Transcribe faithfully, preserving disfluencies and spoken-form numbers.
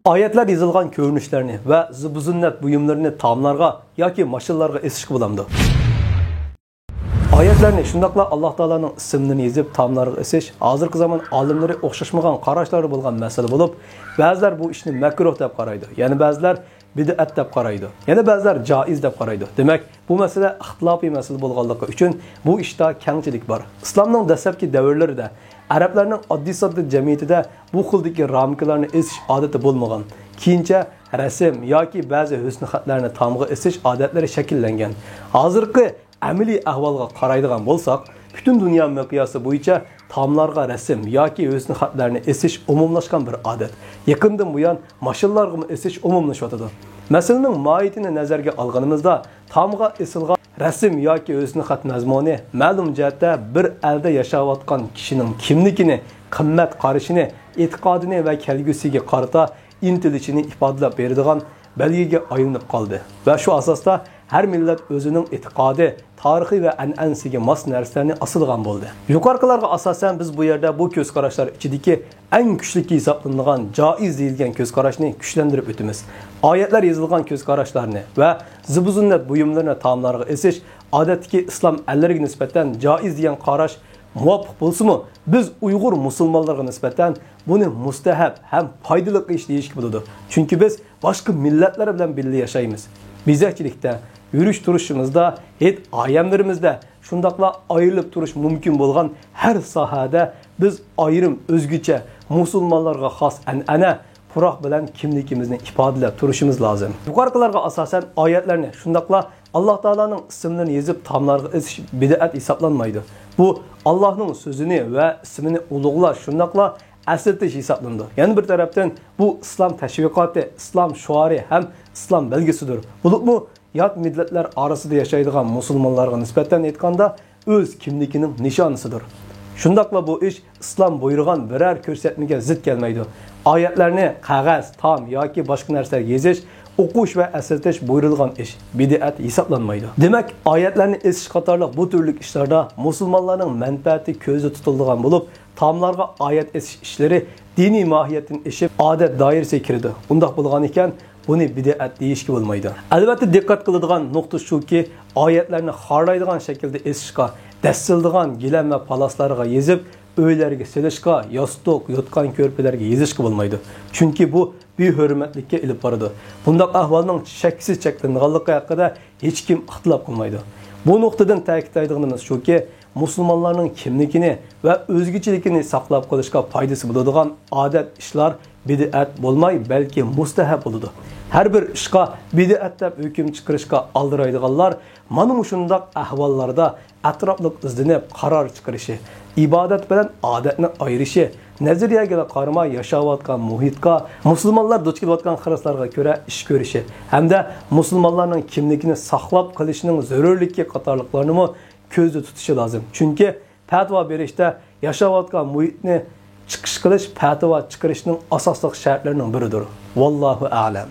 ئايەتلەر يېزىلغان كۆرۈنۈشلەرنى ۋە زىبۇ-زىننەت بۇيۇملىرىنى تاملارغا ياكى ماشىنىلارغا ئېسىشقا بولامدۇ؟ ئايەتلەرنى، شۇنداقلا ئاللاھ تائالانىڭ ئىسىملىرىنى يېزىپ تاملارغا ئېسىش ھازىرقى زامان ئالىملىرى ئوخشاشمىغان قاراشلاردا بولغان مەسىلە بولۇپ، بەزىلەر بۇ ئىشنى مەكرۇھ دەپ قارايدۇ، يەنە بەزىلەر بىدئەت دەپ قارايدۇ، يەنە بەزىلەر جائىز دەپ قارايدۇ. دېمەك، بۇ مەسىلە ئىختىلاپىي مەسىلە بولغانلىقى ئۈچۈن بۇ ئىشتا كەڭچىلىك بار. ئىسلامنىڭ دەسلەپكى دەۋرلىرىدە ئەرەبلەرنىڭ ئاددىي-ساددا جەمئىيىتىدە بۇ خىلدىكى رامكىلارنى ئېسىش ئادىتى بولمىغان. كېيىنچە رەسىم ياكى بەزى ھۆسنى خەتلەرنى تامغا ئېسىش ئادەتلىرى شەكىللەنگەن. ھازىرقى ئەمەلىي ئەھۋالغا قارايدىغان بولساق، پۈتۈن دۇنيا مىقياسى بويىچە تاملارغا رەسىم ياكى ھۆسنى خەتلەرنى ئېسىش ئومۇملاشقان بىر ئادەت. يېقىندىن بۇيان ماشىنىلارغىمۇ ئېسىش ئومۇملىشىۋاتىدۇ. مەسىلىنىڭ ماھىيىتىنى نەزەرگە ئالغىنىمىزدا، تامغا ئېسىلغان رەسىم ياكى ھۆسنى خەت مەزمۇنى مەلۇم جەھەتتە بىر ئەلدە ياشاۋاتقان كىشىنىڭ كىملىكىنى، قىممەت قارىشىنى، ئېتىقادىنى ۋە كەلگۈسىگە قارىتا ئىنتىلىشىنى ئىپادىلەپ بېرىدىغان بەلگىگە ئايلىنىپ قالدى ۋە شۇ ئاساستا ھەر مىللەت ئۆزىنىڭ ئېتىقادى، تارىخى ۋە ئەنئەنىسىگە ماس نەرسىلەرنى ئاسىدىغان بولدى. يۇقىرىقىلارغا ئاساسەن، بىز بۇ يەردە بۇ كۆز قاراشلار ئىچىدىكى ئەڭ كۈچلۈكى ھېسابلىنىدىغان جائىز دېيىلگەن كۆز قاراشنى كۈچلەندۈرۈپ ئۆتىمىز. ئايەتلەر يېزىلغان كۆز قاراشلارنى ۋە زىبۇ-زىننەت بۇيۇملىرىنى تاملارغا ئېسىش ئادەتتىكى ئىسلام ئەللىرىگە نىسبەتەن جائىز دېگەن قاراش مۇۋاپىق بولسىمۇ، بىز ئۇيغۇر مۇسۇلمانلىرىغا نىسبەتەن بۇنى مۇستەھەب ھەم پايدىلىق ئىش دېيىشكە بولىدۇ. چۈنكى بىز باشقا مىللەتلەر بىلەن بىللە ياشايمىز. بېزەكچىلىكتە، يۈرۈش-تۇرۇشىمىزدا، ھېيت-ئايەملىرىمىزدە، شۇنداقلا ئايرىلىپ تۇرۇش مۇمكىن بولغان ھەر ساھەدە بىز ئايرىم، ئۆزگىچە، مۇسۇلمانلارغا خاس ئەنئەنە، پۇراق بىلەن كىملىكىمىزنى ئىپادىلەپ تۇرۇشىمىز لازىم. يۇقىرىقىلارغا ئاساسەن ئايەتلەرنى، شۇنداقلا ئاللاھ تائالانىڭ ئىسىملىرىنى يېزىپ تاملارغا ئېسىش بىدئەت ھېسابلانمايدۇ. بۇ ئاللاھنىڭ سۆزىنى ۋە ئىسمىنى ئۇلۇغلاش، شۇنداقلا ئەسلىتىش ھېسابلىنىدۇ. يەنە بىر تەرەپتىن، بۇ ئىسلام تەشۋىقاتى، ئىسلام شوئارى ھەم ئىسلام بەلگىسىدۇر. بولۇپمۇ يات مىللەتلەر ئارىسىدا ياشايدىغان مۇسۇلمانلارغا نىسبەتەن ئېيتقاندا، ئۆز كىملىكىنىڭ نىشانىسىدۇر. شۇنداقلا بۇ ئىش ئىسلام بۇيرۇغان بىرەر كۆرسەتمىگە زىت كەلمەيدۇ. ئايەتلەرنى قەغەز، تام ياكى باشقا نەرسىلەرگە يېزىش، ئوقۇش ۋە ئەسلىتىش بۇيرۇلغان ئىش، بىدئەت ھېسابلانمايدۇ. دېمەك، ئايەتلەرنى ئېسىش قاتارلىق بۇ تۈرلۈك ئىشلاردا مۇسۇلمانلارنىڭ مەنپەئەتى كۆزدە تۇتۇلىدىغان بولۇپ، تاملارغا ئايەت ئېسىش ئىشلىرى دىنىي ماھىيەتتىن ئېشىپ، ئادەت دائىرىسىگە كىرىدۇ. ئۇنداق بولغان ئىكەن، بۇنى بىدئەت دېيىشكە بولمايدۇ. ئەلۋەتتە، دىققەت قىلىدىغان نۇقتا شۇكى، ئايەتلەرنى خارلايدىغان شەكىلدە ئېسىشقا، دەسسىلىدىغان گىلەم ۋە پالاسلارغا يېزىپ، ئۆيلەرگە سېلىشقا، ياستۇق، يوتقان-كۆرپىلەرگە يېزىشقا بولمايدۇ. چۈنكى بۇ بىھۆرمەتلىككە ئېلىپ بارىدۇ. بۇنداق ئەھۋالنىڭ شەكسىز چەكلىنىدىغانلىقى ھەققىدە ھېچكىم ئىختىلاپ قىلمايدۇ. بۇ نۇقتىدىن تەكىتلەيدىغىنىمىز شۇكى، مۇسۇلمانلارنىڭ كىملىكىنى ۋە ئۆزگىچىلىكىنى ساقلاپ قېلىشقا پايدىسى بولىدىغان ئادەت ئىشلار بىدئەت بولماي، بەلكى مۇستەھەب بولىدۇ. ھەر بىر ئىشقا بىدئەت دەپ ھۆكۈم چىقىرىشقا ئالدىرايدىغانلار مانا مۇشۇنداق ئەھۋاللاردا ئەتراپلىق ئىزدىنىپ قارار چىقىرىشى، ئىبادەت بىلەن ئادەتنى ئايرىشى، نەزەرىيەگىلا قارىماي ياشاۋاتقان مۇھىتقا، مۇسۇلمانلار دۇچ كېلىۋاتقان خىرىسلارغا كۆرە ئىش كۆرۈشى ھەمدە مۇسۇلمانلارنىڭ كىملىكىنى ساقلاپ قېلىشنىڭ زۆرۈرلۈكى قاتارلىقلارنىمۇ كۆزدە تۇتۇشى لازىم. چۈنكى پەتىۋا بېرىشتە ياشاۋاتقان مۇھىتنى چىقىش قىلىش پەتىۋا چىقىرىشنىڭ ئاساسلىق شەرتلىرىنىڭ بىرىدۇر. ۋاللاھۇ ئەلەم.